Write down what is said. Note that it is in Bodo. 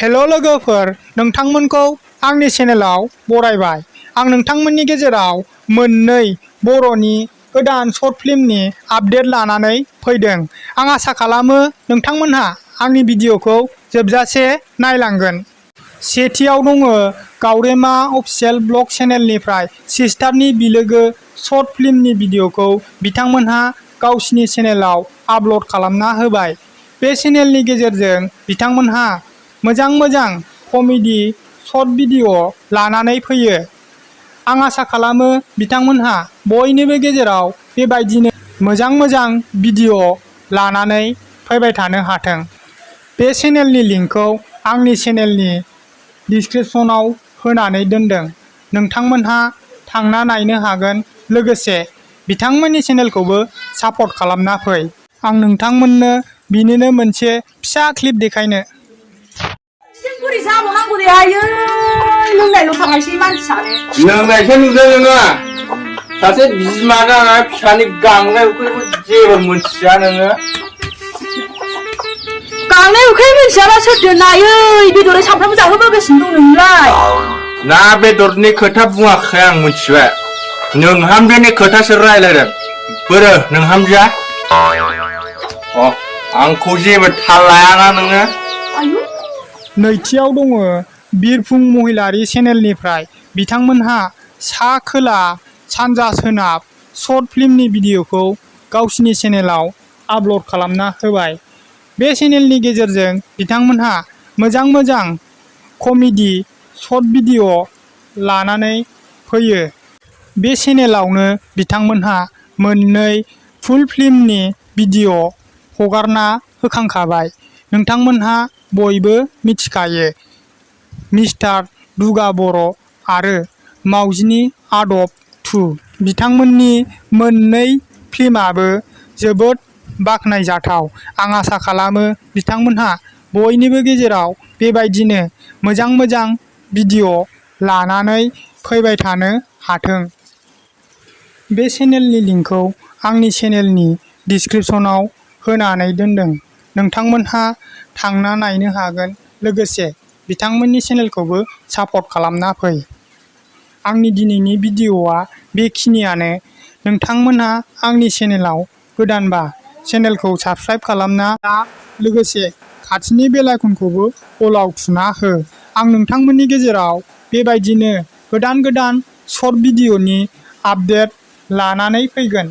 हेल' लोगोफोर, नोंथांमोनखौ आंनि चेनेलाव बरायबाय। आं नोंथांमोननि गेजेराव मोननै बर'नि गोदान शर्ट फिल्मनि आपडेट लानानै फैदों। आं आसा खालामो नोंथांमोनहा आंनि भिडिअखौ जोबजासे नायलांगोन। सेथियाव दङ गावरेमा अफिसियेल ब्लग चेनेलनिफ्राय सिस्टारनि बिलोगो शर्ट फिल्मनि भिडिअखौ बिथांमोनहा गावसिनि चेनेलाव आपल'ड खालामना होबाय। बे चेनेलनि गेजेरजों बिथांमोनहा मोजां कमेडि शर्ट भिडिअ लानानै फैयो। आं आसा खालामो बिथांमोनहा बयनिबो गेजेराव बेबायदिनो मोजां भिडिअ लानानै फैबाय थानो हाथों। बे चेनेलनि लिंकखौ आंनि चेनेलनि डिसक्रिपशनाव होनानै दोनदों। नोंथांमोनहा थांना नायनो हागोन, लोगोसे बिथांमोननि चेनेलखौबो सापर्ट खालामना फै। आं नोंथांमोननो बिनिनो मोनसे फिसा क्लिप देखायनो। बोरै जाबावनांगौ दे आयै, लोंनायल' थांनायसै मानसियानो। लोंनायसो नुदों नोङो। सासे बिमा जानानै फिसानि गांनाय उखैनायखौ जेबो मोनथिया नोङो। गांनाय उखैनाय मोनथियाबा सोरथो नायै बेदरै सामफ्रामबो जाहोबोगासिनो दं नोंलाय? ना बेदरनि खोथा बुङाखै आं, मिथिबाय। नोंहामजोनि खोथासो रायलायदों। बोरो नोंहामजोआ? आंखौ जेबो थाल लायाना नोङो। नैथियाव दङ बिरफुं महिलारि चेनेलनिफ्राय बिथांमोनहा सा खोला सानजा सोनाब शर्ट फिल्मनि भिडिअखौ गावसिनि चेनेलाव आपल'ड खालामना होबाय। बे चेनेलनि गेजेरजों बिथांमोनहा मोजां कमेडि शर्ट भिडिअ लानानै फैयो। बे चेनेलावनो बिथांमोनहा मोननै फुल फिल्मनि भिडिअ हगारना होखांखाबाय। नोंथांमोनहा बयबो मिथिखायो, मिस्टार दुगा बर' आरो मावजिनि आदब 2। बिथांमोननि मोननै फिल्माबो जोबोद बाख्नायजाथाव। आं आसा खालामो बिथांमोनहा बयनिबो गेजेराव बेबायदिनो मोजां भिडिअ लानानै फैबाय थानो हाथों। बे चेनेलनि लिंकखौ आंनि चेनेलनि डिसक्रिपशनाव होनानै दोनदों। नोंथांमोनहा थांना नायनो हागोन, लोगोसे बिथांमोननि चेनेलखौबो सापर्ट खालामना फै। आंनि दिनैनि भिडिअआ बेखिनियानो। नोंथांमोनहा आंनि चेनेलाव गोदानबा चेनेलखौ साबस्क्राइब खालामना ला, लोगोसे खाथिनि बेल आइकनखौबो अलाव थुना हो। आं नोंथांमोननि गेजेराव बेबायदिनो गोदान शर्ट भिडिअनि आपडेट लानानै फैगोन।